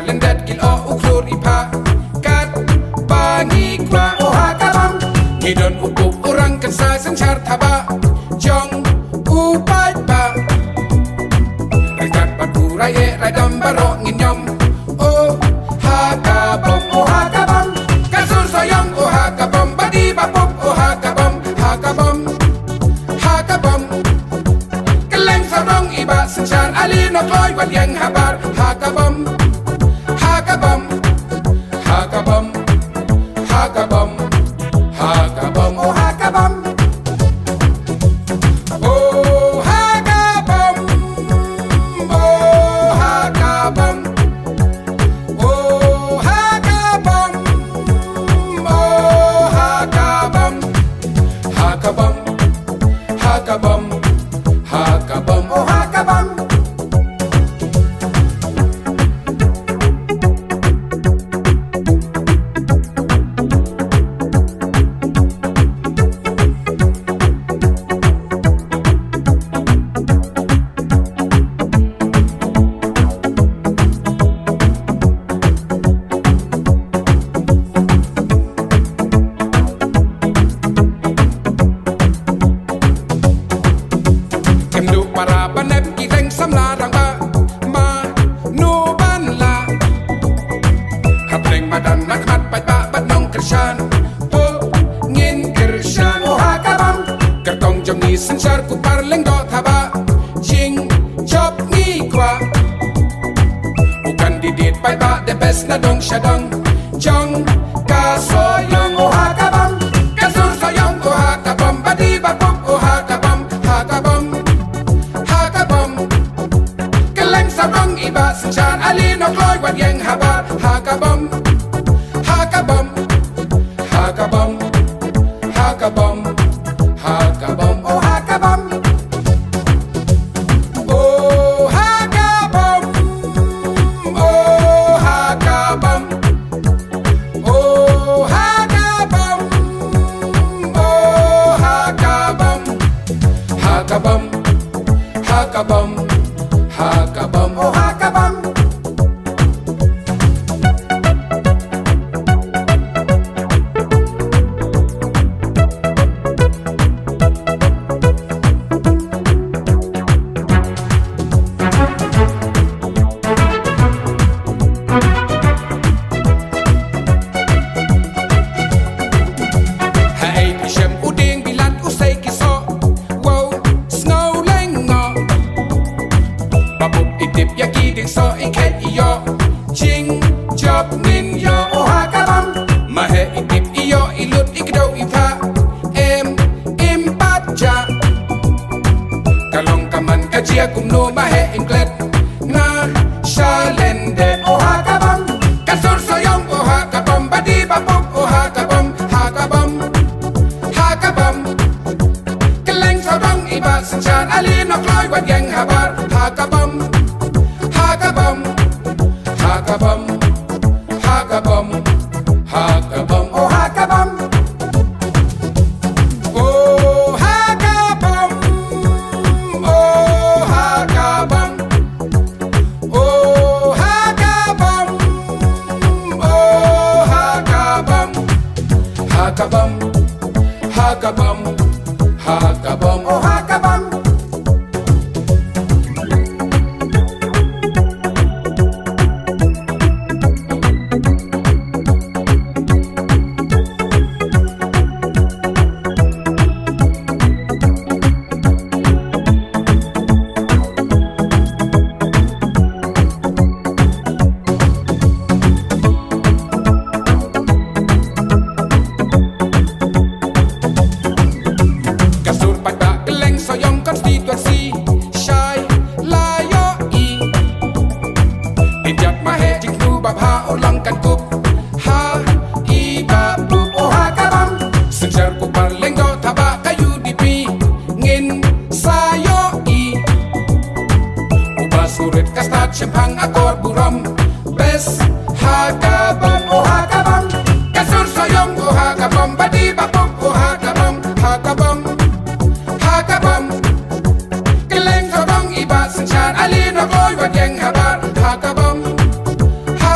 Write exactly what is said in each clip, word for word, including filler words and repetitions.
Lyndet ki lyoh u khlur i phah katba ngi kwah. O ha ka bom. Ngi don u bup u rang kynsai synshar thaba jong u paidbah. Ryngkat bad u rai eh rai dam baroh ngin ïom. O ha ka bom, o ha ka bom. Ka sur sohiong o ha ka bom, ba dih ba pup o ha ka bom, ha ka bom, ha ka bom. Kylleng sawdong i bah synshar, ali noh kloi wat ïeng habar. Ha ka bom, ha ka bom, ha ka bom, ha ka bom, ha ka bom, o ha ka bom. O ha ka bom, o ha ka bom, o ha ka bom, o ha ka bom. Ha ka bom, ha ka bom, ha ka bom, o ha ka bom. Khlem duh para ba nep ki reng samla rangbah, mano ban lah. Hapdeng madan na khmat paidbah bad nongkyrshan, to ngin kyrshan. O ha ka bom. Kyrtong jong ngi synshar Kupar Lyngdoh Thabah, jingjop ngi kwah. U candidate paidbah the best na dong sha dong jong ka sohiong. O ha ka bom, ka sur sohiong o ha ka bom, ba dih ba pup o ha ka bom, ha ka bom, ha ka bom. Kylleng sawdong i bah synshar, ali noh kloi wat ïeng habar. Ha ka bom, ha ka bom, ha ka bom, ha ka bom, ha ka bom, o ha ka bom. O ha ka bom, o ha ka bom, o ha ka bom, o ha ka bom. Ha ka bom, ha ka bom, ha ka bom, o ha ka bom. Haei phi shem u dieng bilat u sei ki soh, wow, sngew lyngngoh. Ba bup i tip ïa ki dieng soh i kheit i ïoh, jingjop ngin ïoh. O ha ka bom. Ma heh i tip i ïoh i lut i kdew i phah, em im pat jah. Ka long ka man ka jia kumno ma heh im klet, nga sha lyndet. O ha ka bom. Ka sur sohiong o ha ka bom, ba dih ba pup o ha ka bom, ha ka bom, ha ka bom. Kylleng sawdong i bah synshar, ali noh kloi wat ïeng habar. Ha ka bom, ha ka bom, ha ka bom, ha ka bom, ha ka bom, o ha ka bom. O ha ka bom, o ha ka bom. O ha ka bom, o ha ka bom. Ha ka bom, ha ka bom, ha ka bom, o ha ka bom. Ka sur paidbah kylleng sohiong constituency, shai la ïohi. Pynjot ma heh jingthmu ba bha u long kan kup ha i ba bup. O ha ka bom. Synshar Kupar Lyngdoh Thabah ka U D P ngin sa ïohi. U Bah Surit ka stad shemphang akor burom, best ha ka bom. O ha ka bom. Ka sur sohiong o ha ka bom, ba dih ba pup o ha ka bom, ha ka bom, ha ka bom. Kylleng sawdong i bah synshar, ali noh kloi wat ïeng habar. Ha ka bom, ha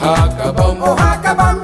Ha ka bam, oh ha ka bam,